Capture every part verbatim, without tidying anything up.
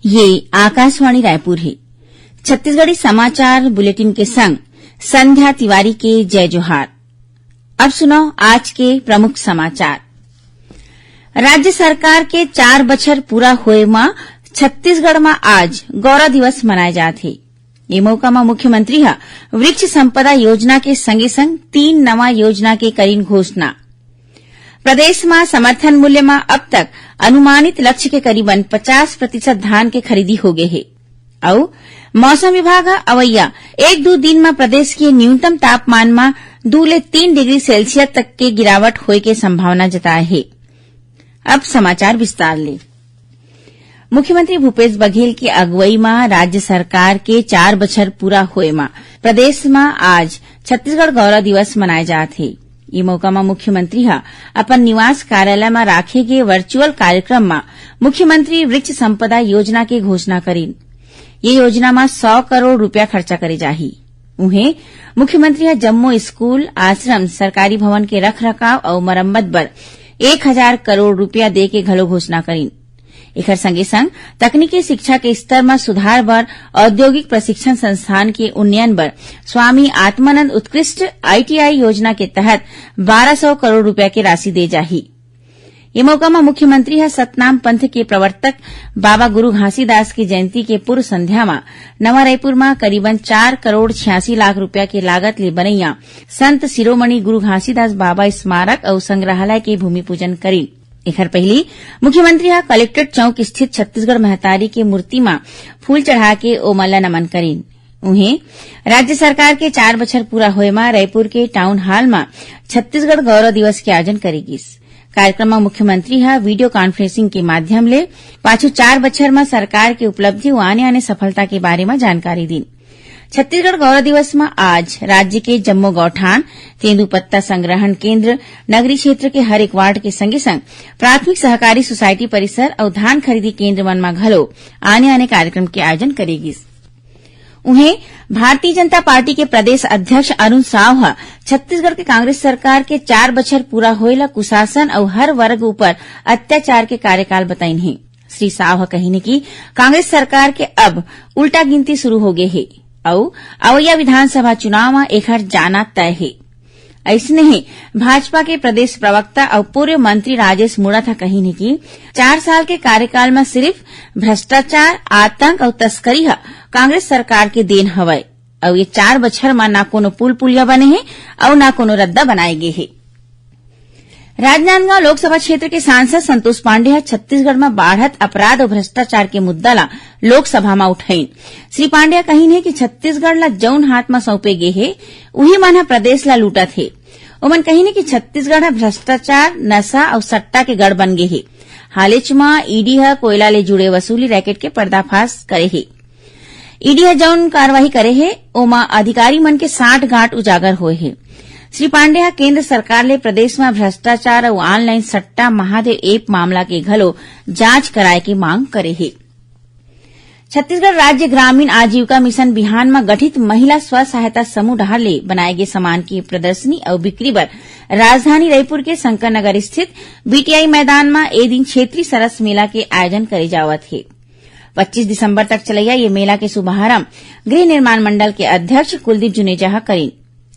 ये आकाशवाणी रायपुर हे। छत्तीसगढ़ी समाचार बुलेटिन के संग संध्या तिवारी के जय जोहार। अब सुनव आज के प्रमुख समाचार। राज्य सरकार के चार बछर पूरा होए म छत्तीसगढ़ म आज गौरव दिवस मनाए जात हे। ये मौका म मुख्यमंत्री ह वृक्ष संपदा योजना के संगे संग तीन नवा योजना के करीन घोषणा। प्रदेश म समर्थन मूल्य म अब तक अनुमानित लक्ष्य के करीबन पचास प्रतिशत धान के खरीदी हो गे हे। अउ मौसम विभाग ह अवइया एक दू दिन म प्रदेश के न्यूनतम तापमान म दू ले तीन डिग्री सेल्सियस तक के गिरावट होए के संभावना जताए हे। अब समाचार विस्तार ले। मुख्यमंत्री भूपेश बघेल के अगुवई म राज्य सरकार के चार बछर पूरा होए म प्रदेश म आज छत्तीसगढ़ गौरव दिवस मनाए जात हे। ये मौका म मुख्यमंत्री ह अपन निवास कार्यालय म राखे गे वर्चुअल कार्यक्रम म मुख्यमंत्री वृक्ष संपदा योजना के घोषणा करीन। ये योजना म सौ करोड़ रुपया खर्चा करे जाही। उहें, मुख्यमंत्री ह जम्मो स्कूल, आश्रम, सरकारी भवन के रख रखाव अउ मरम्मत बर एक हजार करोड़ रुपया दे के घलो घोषणा करीन। एखर संगे संग तकनीकी शिक्षा के स्तर म सुधार बर औद्योगिक प्रशिक्षण संस्थान के उन्नयन बर स्वामी आत्मानंद उत्कृष्ट आईटीआई योजना के तहत बारह सौ करोड़ रुपया के राशि दे जाही। ये मौका म मुख्यमंत्री ह सतनाम पंथ के प्रवर्तक बाबा गुरु घासीदास के जयंती के पूर्व संध्या म नवा रायपुर म करीबन चार करोड़ छियासी लाख रुपया के लागत ले बनइया संत शिरोमणि गुरु घासीदास बाबा स्मारक अउ संग्रहालय के भूमि पूजन करीन। एखर पहिली मुख्यमंत्री ह कलेक्ट्रेट चौक स्थित छत्तीसगढ़ महतारी के मूर्ति म फूल चढ़ा के ओमन ल नमन करीन। उहें, राज्य सरकार के चार बछर पूरा होए म रायपुर के टाउन हॉल म छत्तीसगढ़ गौरव दिवस के आयोजन करे गिस। कार्यक्रम म मुख्यमंत्री ह वीडियो कॉन्फ्रेंसिंग के माध्यम ले पाछू चार बछर म सरकार के उपलब्धि अउ आने-आने सफलता के बारे म जानकारी दीन। छत्तीसगढ़ गौरव दिवस म आज राज्य के जम्मो गौठान, तेंदूपत्ता संग्रहण केंद्र, नगरीय क्षेत्र के हर एक वार्ड के संगे संग प्राथमिक सहकारी सोसाइटी परिसर अउ धान खरीदी केंद्र मन म घलो आने-आने कार्यक्रम के आयोजन करे गिस। उहें, भारतीय जनता पार्टी के प्रदेश अध्यक्ष अरुण साव ह छत्तीसगढ़ के कांग्रेस सरकार के चार बछर पूरा होए ल कुशासन अउ हर वर्ग ऊपर अत्याचार के कार्यकाल बताइन हे। श्री साव ह कहिन हे कि कांग्रेस सरकार के अब उल्टा गिनती शुरू हो गे हे अउ अवइया विधानसभा चुनाव म एखर जाना तय हे। अइसने ही भाजपा के प्रदेश प्रवक्ता अउ पूर्व मंत्री राजेश मूणत ह कहिन हे कि चार साल के कार्यकाल म सिरिफ भ्रष्टाचार, आतंक अउ तस्करी ह कांग्रेस सरकार के देन हवय अउ ये चार बछर म ना कोनो पुल पुलिया बने हे अउ ना कोनो रद्दा बनाए गे हे। राजनांदगांव लोकसभा क्षेत्र के सांसद संतोष पांडे ह छत्तीसगढ़ म बाढ़त अपराध अउ भ्रष्टाचार के मुद्दा ला लोकसभा म उठाइन। श्री पांडे ह कहिन हे कि छत्तीसगढ़ ला जउन हाथ म सौंपे गे हे, उही मन ह प्रदेश ला लूटत हे। ओमन कहिन हे कि छत्तीसगढ़ ह भ्रष्टाचार, नशा अउ सट्टा के गढ़ बन गे हे। हालेच म ईडी ह कोयला ले जुड़े वसूली रैकेट के पर्दाफाश करे हे। ईडी ह जउन कार्रवाई करे हे, ओमा अधिकारी मन के सांठगांठ उजागर होए हे। श्री पांडे ह केंद्र सरकार ले प्रदेश म भ्रष्टाचार अउ ऑनलाइन सट्टा महादेव ऐप मामला के घलो जांच कराए के मांग करे हे। छत्तीसगढ़ राज्य ग्रामीण आजीविका मिशन बिहान म गठित महिला स्व सहायता समूह डहार ले बनाए गे सामान के प्रदर्शनी अउ बिक्री बर राजधानी रायपुर के शंकर नगर स्थित बीटीआई मैदान म ए दिन क्षेत्रीय सरस मेला के आयोजन करे जावत हे। पच्चीस दिसंबर तक चलइया ये मेला के शुभारंभ गृह निर्माण मंडल के अध्यक्ष कुलदीप जुनेजा ह करीन।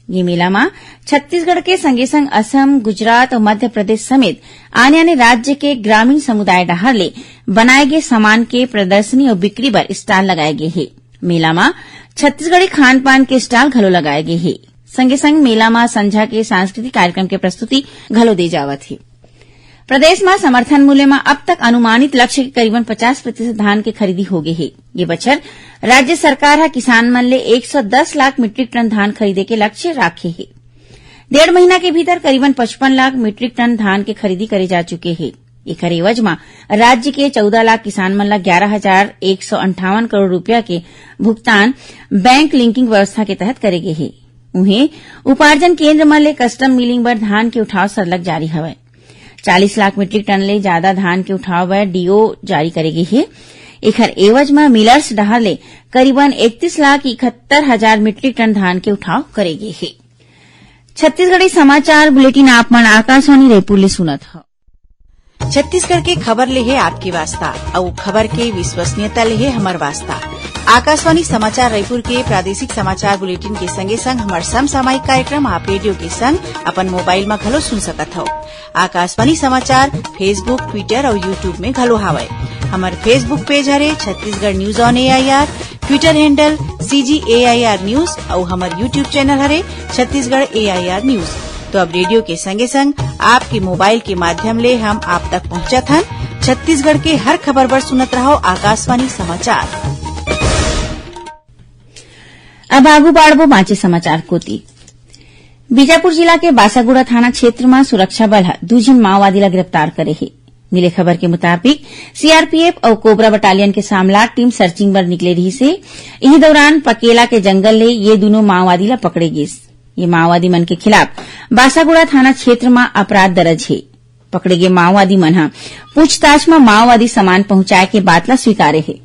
ये मेला म छत्तीसगढ़ के संगे संग असम, गुजरात अउ मध्य प्रदेश समेत आने-आने राज्य के ग्रामीण समुदाय डहार ले बनाए गे सामान के प्रदर्शनी अउ बिक्री बर स्टॉल लगाए गे हे। मेला म छत्तीसगढ़ी खान-पान के स्टॉल घलो लगाए गे हे। संगे संग मेला म संझा के सांस्कृतिक कार्यक्रम के प्रस्तुति घलो दे जावत हे। प्रदेश म समर्थन मूल्य म अब तक अनुमानित लक्ष्य के करीबन पचास प्रतिशत धान के खरीदी हो गे हे। ये बछर राज्य सरकार ह किसान मन ले एक सौ दस लाख मीट्रिक टन धान खरीदे के लक्ष्य राखे हे। डेढ़ महीना के भीतर करीबन पचपन लाख मीट्रिक टन धान के खरीदी करे जा चुके हे। एखर एवज म राज्य के चौदह लाख किसान मन ल ग्यारह हजार एक सौ अंठावन करोड़ रुपया के भुगतान बैंक लिंकिंग व्यवस्था के तहत करे गे हे। उहें, उपार्जन केंद्र मन ले कस्टम मिलिंग बर धान के उठाव सरलग जारी हवय। चालीस लाख मीट्रिक टन ले जादा धान के उठाव बर डीओ जारी करे गे हे। एखर एवज म मिलर्स डहार ले करीबन इकतीस लाख इकहत्तर हजार मीट्रिक टन धान के उठाव करे गे हे। छत्तीसगढ़ी समाचार बुलेटिन आप मन आकाशवाणी रायपुर ले सुनत हव। छत्तीसगढ़ के खबर ले हे आपके वास्ता, अउ खबर के विश्वसनीयता ले हे हमर वास्ता। आकाशवाणी समाचार रायपुर के प्रादेशिक समाचार बुलेटिन के संगे संग हमर समसामयिक कार्यक्रम आप रेडियो के संग अपन मोबाइल म घलो सुन सकत हव। आकाशवाणी समाचार Facebook, Twitter अउ YouTube में घलो हावय। हमर Facebook पेज हरे Chhattisgarh news on AIR, Twitter handle CG AIR news अउ हमर YouTube चैनल हरे छत्तीसगढ़ एआईआर न्यूज। तो अब रेडियो के संगे संग आपके मोबाइल के माध्यम ले हम आप तक पहुंचत हन। छत्तीसगढ़ के हर खबर बर सुनत रहव आकाशवाणी समाचार। अब आगू बाढ़बो बांचे समाचार कोति। बीजापुर जिला के बासागुड़ा थाना क्षेत्र म सुरक्षा बल ह दू झिन माओवादी ला गिरफ्तार करे हे। मिले खबर के मुताबिक, सीआरपीएफ अउ कोबरा बटालियन के सामला टीम सर्चिंग बर निकले रिहिस हे। इही दौरान पकेला के जंगल ले ये दूनों माओवादी ला पकड़े गिस। ये माओवादी मन के खिलाफ बासागुड़ा थाना क्षेत्र म अपराध दर्ज हे। पकड़े गे माओवादी मन ह पूछताछ म माओवादी सामान पहुंचाए के बात ला स्वीकारे हे।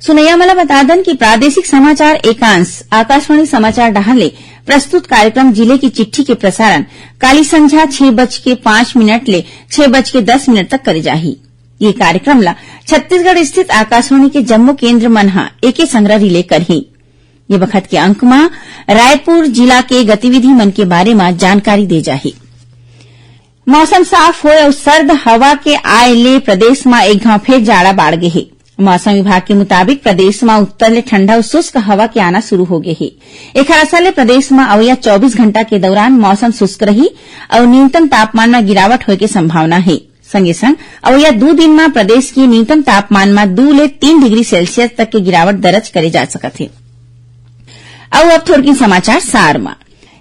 सुनैया मन ल बता दन कि प्रादेशिक समाचार एकांश आकाशवाणी समाचार डहार ले प्रस्तुत कार्यक्रम जिले की चिट्ठी के प्रसारण काली संझा छह बज के पाँच मिनट ले छह बज के दस मिनट तक करे जाही। ये कार्यक्रम ला छत्तीसगढ़ स्थित आकाशवाणी के जम्मो केंद्र मन ह एके संघरा रिले करही। ये बखत के अंक म रायपुर जिला के गतिविधि मन के बारे म जानकारी दे जाही। मौसम साफ होए अउ सर्द हवा के आए ले प्रदेश म एक घांव फेर जाड़ा बाढ़ गे हे। मौसम विभाग के मुताबिक प्रदेश म उत्तर ले ठंडा अउ शुष्क हवा के आना शुरू हो गे हे। एखर असर ले प्रदेश म अवइया चौबीस घंटा के दौरान मौसम शुष्क रही अउ न्यूनतम तापमान म गिरावट होए के संभावना हे। संगे संग अवइया दू दिन म प्रदेश के न्यूनतम तापमान म दू ले तीन डिग्री सेल्सियस तक के गिरावट दर्ज करे जा सकत हे। अउ अब थोरकिन समाचार सार म।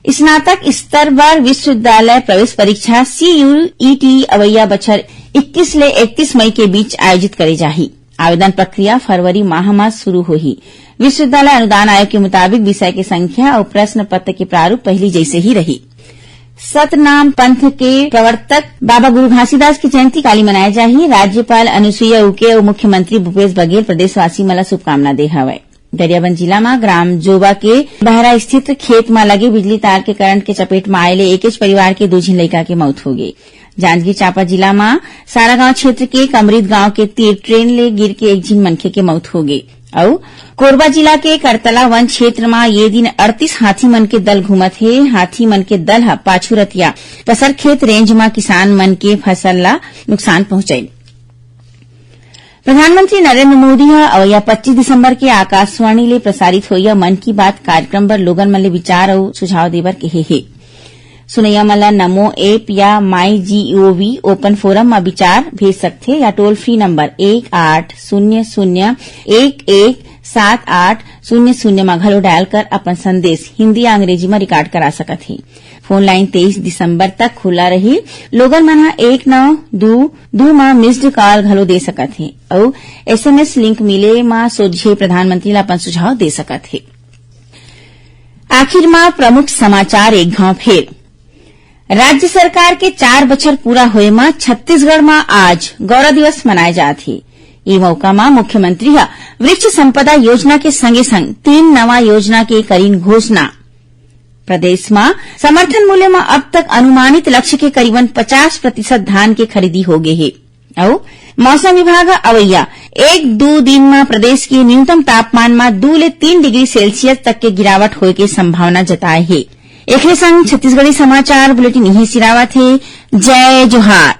स्नातक स्तर बर विश्वविद्यालय प्रवेश परीक्षा सीयूईटी अवइया बछर इक्कीस ले इकतीस मई के बीच आयोजित करे जाही। आवेदन प्रक्रिया फरवरी माह म शुरू होही। विश्वविद्यालय अनुदान आयोग के मुताबिक विषय के संख्या अउ प्रश्न पत्र के प्रारूप पहिली जइसे ही रही। सतनाम पंथ के प्रवर्तक बाबा गुरु घासीदास की जयंती काली मनाए जाही। राज्यपाल अनुसुईया उइके अउ मुख्यमंत्री भूपेश बघेल प्रदेशवासी मन ला शुभकामना दे हवय। गरियाबंद जिला म ग्राम जोबा के बहरा स्थित खेत म लगे बिजली तार के करंट के चपेट म आए ले एकेच परिवार के दू झिन लइका के मौत हो गे। जांजगीर चांपा जिला म सारागांव क्षेत्र के कमरीद गांव के तीर ट्रेन ले गिर के एक झिन मनखे के मौत हो गे। अउ कोरबा जिला के करतला वन क्षेत्र म ये दिन अड़तीस हाथी मन के दल घूमत हे। हाथी मन के दल ह पाछू रतिया पसरखेत रेंज म किसान मन के फसल ला नुकसान पहुंचाइन। प्रधानमंत्री नरेंद्र मोदी ह अवइया पच्चीस दिसंबर के आकाशवाणी ले प्रसारित होइया मन की बात कार्यक्रम बर लोगन मन ले विचार अउ सुझाव देबर केहे हे। सुनैया मन ल नमो ऐप या माई जीओवी ओपन फोरम म विचार भेज सकथे या टोल फ्री नंबर एक आठ शून्य शून्य एक एक सात आठ शून्य शून्य म घलो डायल कर अपन संदेश हिंदी या अंग्रेजी म रिकॉर्ड करा सकत हे। फोन लाइन तेईस दिसंबर तक खुला रही। लोगन मन ह एक नौ दू दू म मिस्ड कॉल घलो दे सकत हे अउ एसएमएस लिंक मिले म सोझे प्रधानमंत्री ल अपन सुझाव दे सकत हे। आखिर म प्रमुख समाचार एक घांव फेर। राज्य सरकार के चार बछर पूरा होए म छत्तीसगढ़ म आज गौरव दिवस मनाए जात हे। ये मौका म मुख्यमंत्री ह वृक्ष संपदा योजना के संगे संग तीन नवा योजना के करीन घोषणा। प्रदेश म समर्थन मूल्य म अब तक अनुमानित लक्ष्य के करीबन पचास प्रतिशत धान के खरीदी हो गे हे। अउ मौसम विभाग ह अवइया एक दू दिन म प्रदेश के न्यूनतम तापमान म दू ले तीन डिग्री सेल्सियस तक के गिरावट होए के संभावना जताए हे। एखरे संग छत्तीसगढ़ी समाचार बुलेटिन इही सिरावत हे। जय जोहार।